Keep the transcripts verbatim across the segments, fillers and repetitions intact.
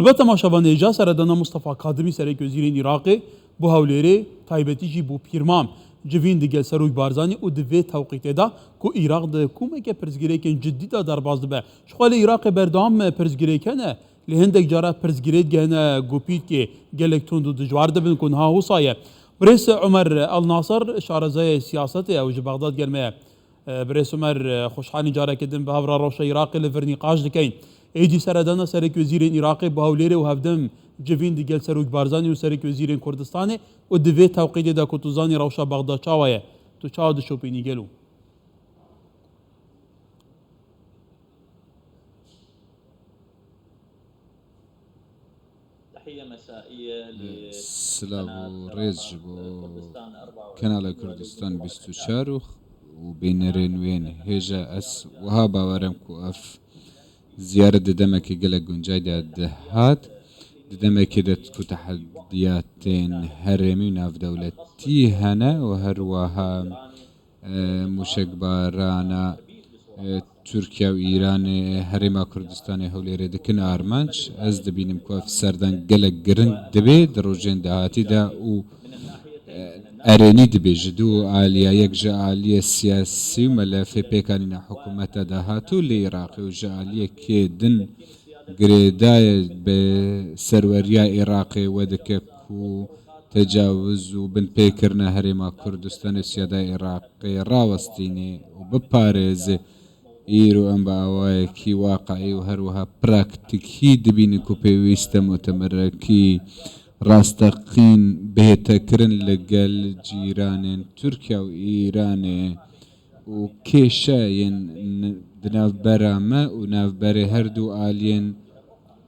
Helbet temaşevanê, ja seredana Mustafa Kadimî, serekwezîrên Iraqê, bo Hewlêrê, taybetî jî bo Pîrmam, civîn digel Serok Barzanî û di vê tewqîtê de ku Iraq di komeke pirsgirêkên cidî de derbas dibe. Ji xwe li Iraqê berdewam pirsgirêk hene, lê hindek cara pirsgirêk digihine gopîkê gelek tund û dijwar dibin ku niha wisa ye. Birêz Omer El Nasir, şarezayê siyasetê, ew ji Bexdad gel me ye. Birêz Omer, xweşxalîn careke din bi hev re rewşa Iraqê li vir nîqaş dikeyn. Êdî seredana serekwezîrên Iraqê bi Hewlêrê û hevdem civîn digel Serok Barzanî û serekwezîrên Kurdistanê û di vê tewqîtê de ku tu zanî rewşa Bexda çawa ye, tu çawa dişopînî gelo? Silav û rêz ji bo Kanala Kurdistan bîst û çar û, û bînerên wê yên hêja. Ez wiha bawer im ku ev ziyaret di demekê gelek guncay de dihat, di demekê de ku tehediyatên herêmî û navdewletî hene û her wiha e, mûşekbarana, e, Tirkiye û Îranê Herêma Kurdistanê Hewlêrê dikin armanc. Ez dibînim ku ev serdan gelek giring dibe di rojên dahatî de û, e, erênî dibe ji du aliya, yek ji aliyê siyasî û melefê pêkanîna hikûmeta dahatû li Iraqê û ji aliyekê din girêdayê bi serweriya Iraqê we dike ku tecawiz û binpêkirina Herêma Kurdistanê û siyada Iraqê rawestîne û biparêze. Îro em bi awayekî waqayî û her wiha praktîkî dibînin ku pêwîst e mutemerekî rasteqîn bihête kirin li gel cîranên Tirkiye û Îranê û kêşeyên n-, di navbera me û navberê her du aliyên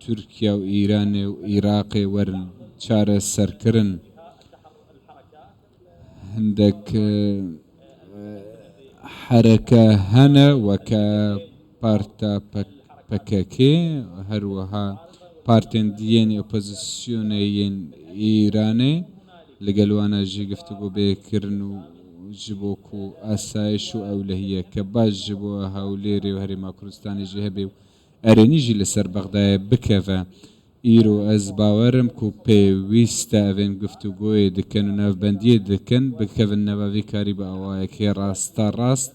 Tirkiye û Îranê û Iraqê werin çareserkirin. Hindek, e, hereke hene weke parta P-, P K K, her wiha partên diyên opozisyonê yên Îranê, li gel wana jî giftûgo bê kirin û ji bo ku asayiş û ewlehiyeke baş ji bo Hewlêrê û Herêma Kurdistanê jî hebe û erênî jî li ser Bexdayê bikeve. Îro ez bawer im ku pêwîst e evên guftûgoyê dikin û navbendiyê dikin, bikevin nava vî karî bi awayekê rasterast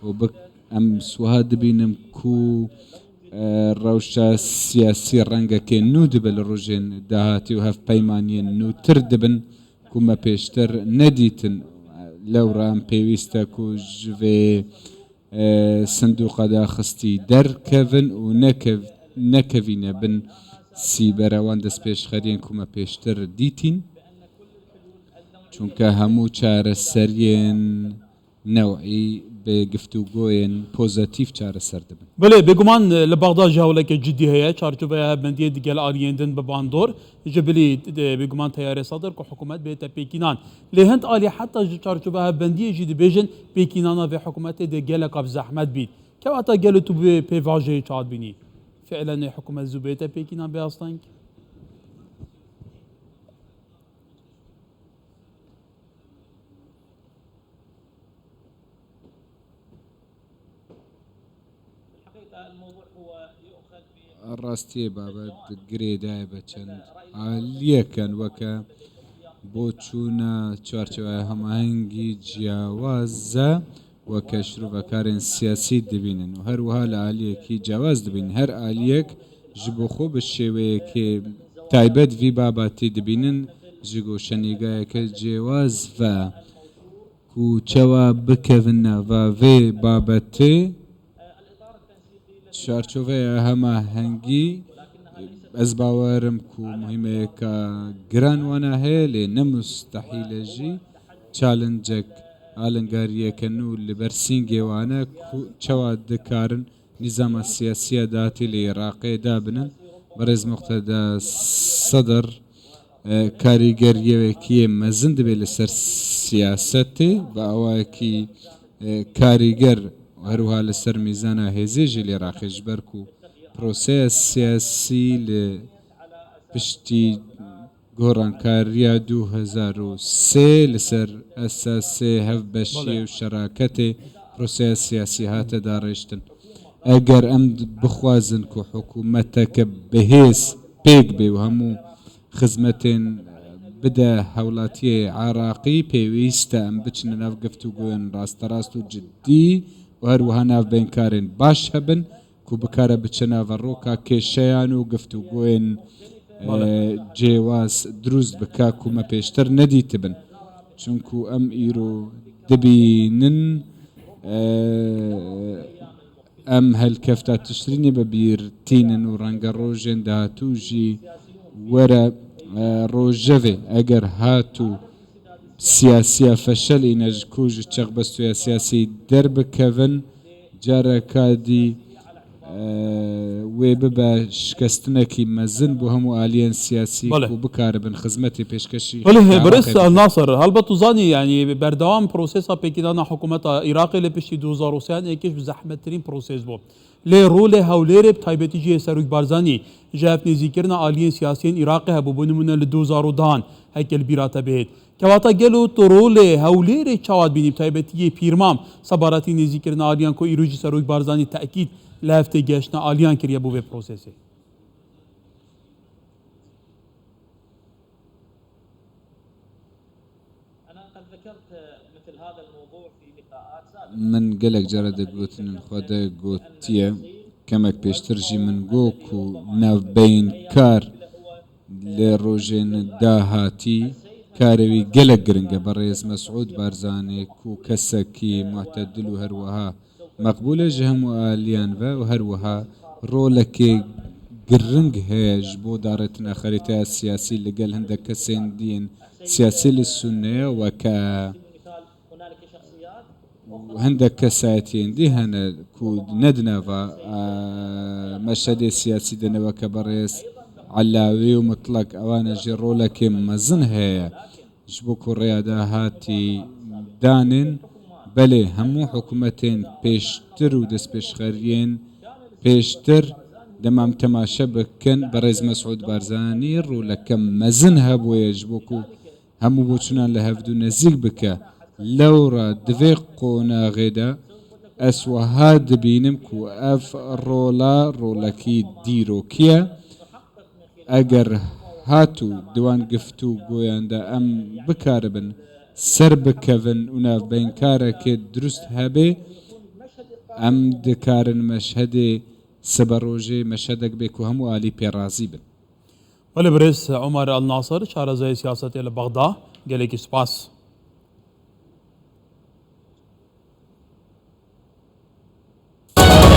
û bi-, em wiha dibînim ku, e, rewşa siyasî rengekê nû dibe li rojên dahatî û hevpeymaniyên nûtir dibin ku me pêştir nedîtin. Lewra em pêwîst e ku ji vê e, sindûqa daxistî derkevin û nekev-, nekevîne bin sîbera wan destpêşxeriyên ku me pêştir dîtîn. Çunke hemû çareseriyên new'î bi giftûgoyên pozitîf çareser dibin. Belê, bêguman, e, li Bexda jî hewleke cidî heye. Çarçoveya hevbendiyê digel aliyên din bi bandor, ji bilî, e, bêguman teyarê Sedr ku hikûmet bihête pêkînan. Lê hind alî heta ji çarçoveya hevbendiyê jî dibêjin pêkînana vê hikûmetê dê geleka bi zehmet bît. Kewata gelo tu bi vê pêvajoyê çawa dibînî? Fi'len ê hikûmet zû bihête pêkînan bê asteng? Rastiyê babet girêdayê be çend aliyeken weke boçûna çarçoveya hemahengî ciyawaz e, weke şirovekarên siyasî dibînin û her wiha li aliyekî ciyawaz dibînin. Her aliyek ji bo xwe bi şêweyekê taybet vî babatî dibînin, ji goşenîgayeke cêwaz ve ku çawa bikevin nava vê babetê. Çarçoveya hemahengî, ez bawer im ku muhîmeyeka giran wana heye, lê ne mustehîl e jî. Challengek, alengariyeke nû li ber sîngê wan e ku çawa dikarin nîzama siyasî ya dahatî li Iraqê dabinin. Birêz Muqteda Sedr, e, karîgeriyekî mezin dibe li ser siyasetê, bi awayekî, e, karîger û her wiha li ser mîzana hêzê jî li Iraqê, ji ber ku proseya siyasî li piştî gorankariya du hezar û sê li ser esasê hevbeşiyê Belê. û şeraketê proseya siyasî hate darêştin. Eger em d-, bixwazin ku hikûmeteke bihêz pêk bê û hemû xizmetên bide hewlatiyê Iraqî, pêwîst e em biçine nav giftûgoyên rasterast û cidî û her wiha navbeynkarên baş hebin ku bikare biçe naveroka kêşeyan û giftûgoyên, e, cêwaz dirûst bike ku me pêştir nedîtibin. Çunku em îro dibînin, e, em helkefta Tişrînê bi bîr tînin û renge rojên dahatû jî were, e, rojevê. Eger hatû siyasiya feşel îne ji ku ji çeqbestuya siyasî derbikevin, careka dî, e, wê bibe şikestinekî mezin bo hemû aliyên siyasî Belê. ku bikaribin xizmetê pêşkeşî Belê, Iraqê birêz bikin. Nasir, helbet tu zanî, yanî berdewam prosesa pêkîdana hikûmeta Iraqê li piştî du hezar û sê êkiş bi zehmettirîn proses bû. Lê rolê Hewlêrê bi taybetî jî Serok Barzanî ji hev nêzîkirina aliyên siyasiyên Iraqê hebû, bo nimûne li du hezar û dehan heke li bîra te bihêt. Kewata gelo tu rolê Hewlêrê çawa dibînî, bi taybetî yê Pîrmam, sebaratî nêzîkirina aliyan ku îro jî Serok Barzanî tekîd li hev têgihiştina aliyan kiriye bo vê prosesê? Min gelek cara di gotinên xwe de gotiye, kemek pêştir jî min got ku navbeynkar li rojên dahatî karê wî gelek giring e. Birêz Mesûd Barzanî ku kesekî muhtedil û her wiha meqbûl e ji hemû aliyan ve û her wiha rolekê giring heye ji bo darêtina xerîteya siyasî li gel hindek kesên dîn siyasî li Sûneyê weke û hindek kesayetiyên dî hene ku ne di nava, e, meşhedê siyasî de ne weke birêz Elawî û Mutlak, ewana jî rolekê mezin heye. Ji bo ku rêya dahatî danên, belê hemû hikûmetên pêştir û destpêşxeriyên pêştir dema em temaşe bikin, birêz Mesûd Barzanî roleke mezin hebûye ji bo ku hemû boçûnan li hevdû nêzîk bike. Lewra di vê qonaxê de ez wiha dibînim ku ev rola rolekî dîrokî ye. Eger hatû di wan giftûgoyan de em bikaribin ser bikevin û navbeynkarekê dirust hebe, em dikarin meşhedê siberojê meşhedek bê ku hemû alî pê razî bin. Belê birêz Omer El Nasir, şarezayê siyasetê li Bexda, gelekî spas.